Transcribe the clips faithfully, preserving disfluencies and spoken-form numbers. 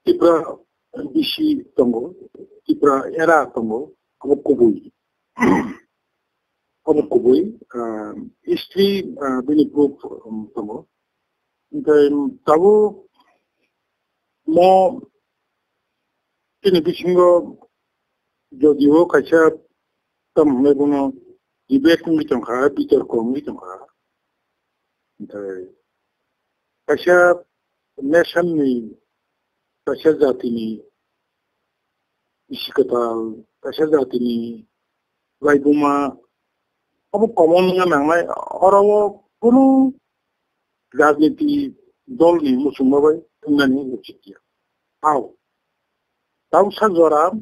Tipra bisi tongo, Tipra era tongo, obo kubui. Obo kubui, ah, history, ah, bini proof, um, tongo. Hingke tabuk mo chini bisingo jodio kaisa tam hwnwi bono debate wngwi tongkha, bitorko wngwi tongkha. Hingke kaisa nation ni, kaisa jatini bisi kwtal, kaisa jatini laibuma, obo common wngna nangnai, oro o kunu rajniti dolni muchungma bai wngnani uchit ya. Hao, tausa jora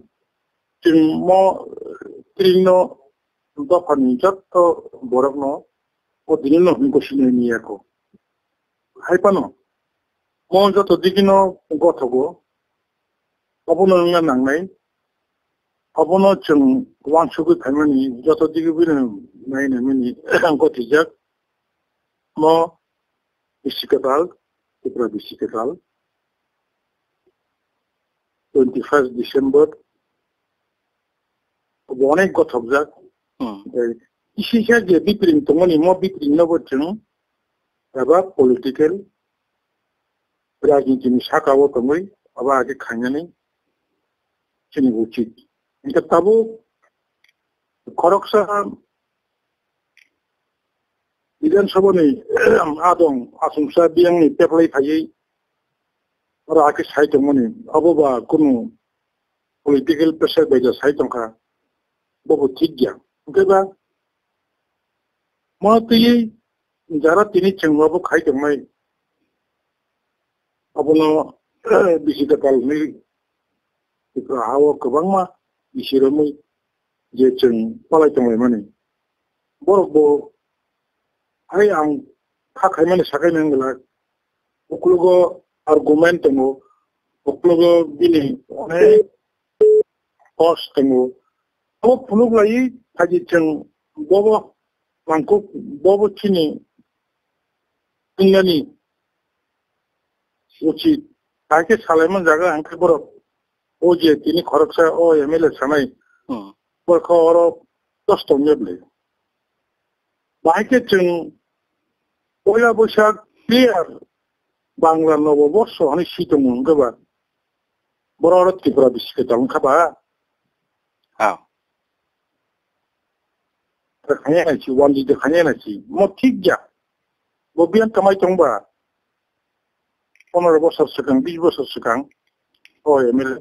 chwng mo tringno dophani jotto borokno o dinino hwnko sinai ni yako. Hai phano, mo joto digino gothogo, obono wngna nangnai, obono chwng uansugwi phaimani, joto digi bini nai naimani gotijak, mo bisi kwtal, Tripura bisi kwtal, twenty first December, obo onek gothokjak. Hmm. Tei kisa kisa je bipring tongmani, mo bipring no bo chwng eba political rajniti ni saka o tongwi abo age khainani chini uchit. Hingke tabuk khoroksa Bidhan Sabha ni adong asongsa biyang ni teplai phaiwi oro ake sai tongmani, abo ba kunu political pressure bai ja sai tongkha, bobo thik ya. Hingke ba mo twiwi jara tini chwng abo khai tongnai, abono bisi kwtal hwnwi Tripura ha o kwbangma bisi romwi je chwng palai tonglaimani. Borok bo hai ang kha khaimani sakai nang glak. Uklogo argument tongo, uklogo bini onek force tongo. Abo phunuk lai phaji chwng bobo mangkuk, bobo chini wngmani uchit. Hai khe salaimani jaga hwnkhe borok o je tini khoroksa o M L A sanai, Hmm. borok khe oro kosto wngya bwlai. Bahai khe chwng poila Boisak clear Bangla Nobo Borso hwnwi si tongo hwnkhe ba borok oro Tripura bisi kwtal wngkha ba? Ah. Khanya nai si, one day khanya nai si. Mo thik ya. Bo biyang kamai tong ba. Pondro bosor swkang, bis bosor swkang. O M L A.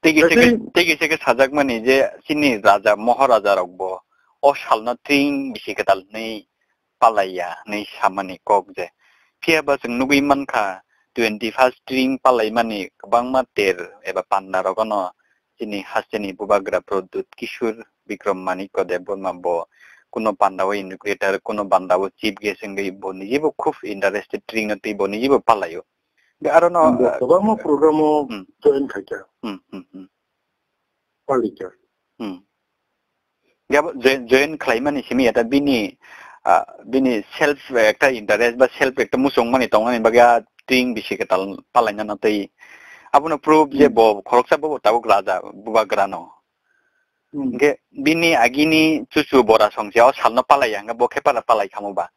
Tigi Jadi seke, tigi seke sajakmani je chini raja, Maharaja rok bo o salno tring bisi kwtal hwnwi palaiya hwnwi samani kok je. Phiya ba chwng nugwi mankha twenty first tring palaimani kwbangma ter eba panda rok ono chini hasteni bubagra Pradyut Kishore Bikram Manikya Debbarma bo kuno panda o inaugurator, kuno panda o chief guest wngwi bo niji bo khub interested tring no twi bo niji bo palaio. Hingke aro no, Bo kwbangma program o Hmm. join khaikha, Hmm, hmm, hmm. palikha. Hmm. Hingke abo join, join khlaimani simi ya ta bini, ah, bini self ekta interest ba self ekta muchungmani tongmani bagwi a tring bisi kwtal palaina no twi. Abono proof je Hmm. bo khoroksa bo tabuk raja bubagra no. Hmm. Hingke bini agini chuchu bora songse o salno palaiya hingke bo khe para palai khamo ba.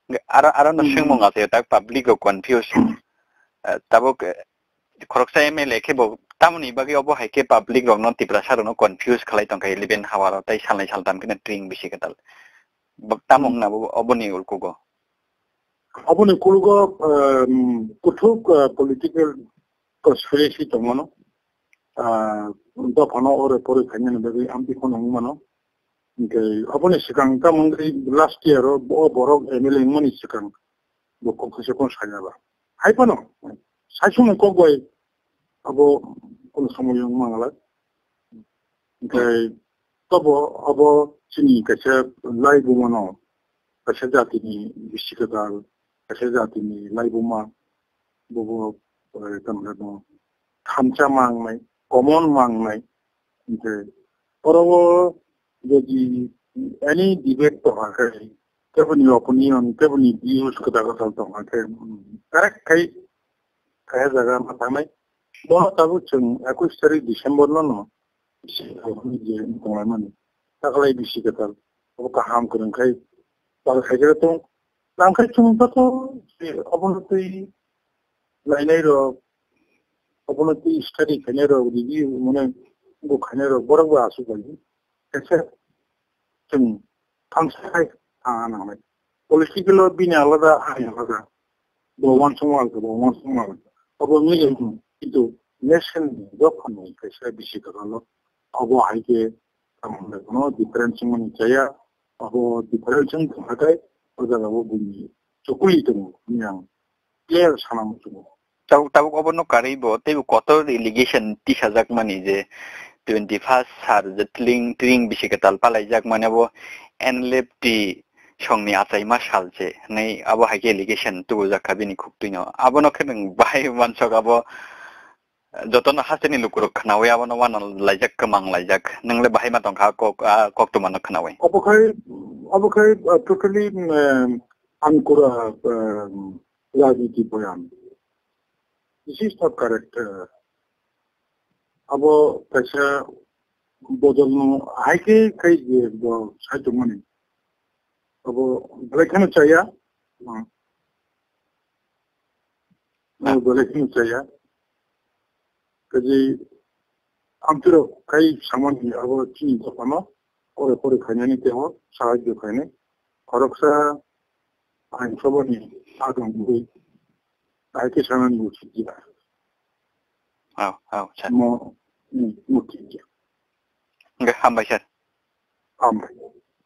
Hingke aro, aro no Hmm. swngmung ase tak public rok confuse. Eh, tabuk, eh, khoroksa M L A khe bo tamoni bagwi obo hai khe public rok no Tiprasa rok no confuse khlai tongkha eleven hour o tei salnai saltam khe tring bisi kwtal. Bo-, tamo Hmm. wngna bo oboni ulkugo. Aboni kulugo, um, kuthuk, uh, political conspiracy tongmano. Uh, dophano ore pore khainani bagwi amtwi kheno wngmano. Hingke aboni swkang tamo wngwi last year o bo borok M L A wngmani swkang bo kok khaisa kono saya ba. Hai phano, sai sumung kok bai abo kono somoi wngma ngalai. Hingke tobo abo chini kaisa laibuma no, kaisa jatini bisi kwtal, kaisa jatini laibuma, bobo, eh, tamo khe no thansa mangnai, common mangnai. Hingke oro o jodi any debate tongkha khe, keboni opinion, keboni views kwtal kwtal tongkha khe, mm, correct khai, kaya jaga ma thangnai. Bono tabuk chwng ekush tarik December no no bisi kwtal hwnwi je wng tonglaimani. Taklai bisi kwtal. Abo kaham kwrwng khai tal khaikhe tong. Tangkhai chwng joto je obono twi lainai rok, obono twi study khainai rok, review mane bo khainai rok borok bo aswk bai. Kaisa chwng thansa hai thang nangnai. Political o bini alada, ani alada. Bo uansukma alka, bo uansukma alka. Abo wngwi kintu nation ni jokhon ni kaisa bisi kwtal o. Abo hai khe tamo le kono difference wngmani chaya. Abo difference wng tongkha khe o jaga o buini chukuli tongo hwnwi ang clear sana muchungo. Tabuk, tabuk obono karwi bo teibo kotor allegation tisajak mani je twenty first sar je tling, tling bisi kwtal palaijak mani abo N L F T songni achaima sal se hwnwi abo hai khe allegation tubujak kha bini khuktwino. Abono khe nwng bahai mansok abo jotono hasteni lukurok khnawi abono uanalaijak, kwmanglaijak. Nwng le bahai ma tongkha kok, ah, koktwmano khnawi. Obo khai, obo khai, ah, totally, um, ankura, um, rajniti boyan. This is not correct. Uh, abo kaisa bodolno hai khe khai je bo sai tongmani. Abo belai kheno chaya. Hmm. Abo belai kheno chaya. Kaji amtwrok khai samani abo chini dophano kore kore khainani teibo sahajyo khainai. Khoroksa ain sobani adong bui. Hai khe sanani ucit ya. Oh, oh, sir. Mo, hmm, ucit ya. Hwnkhe hambai, sir. Hambai.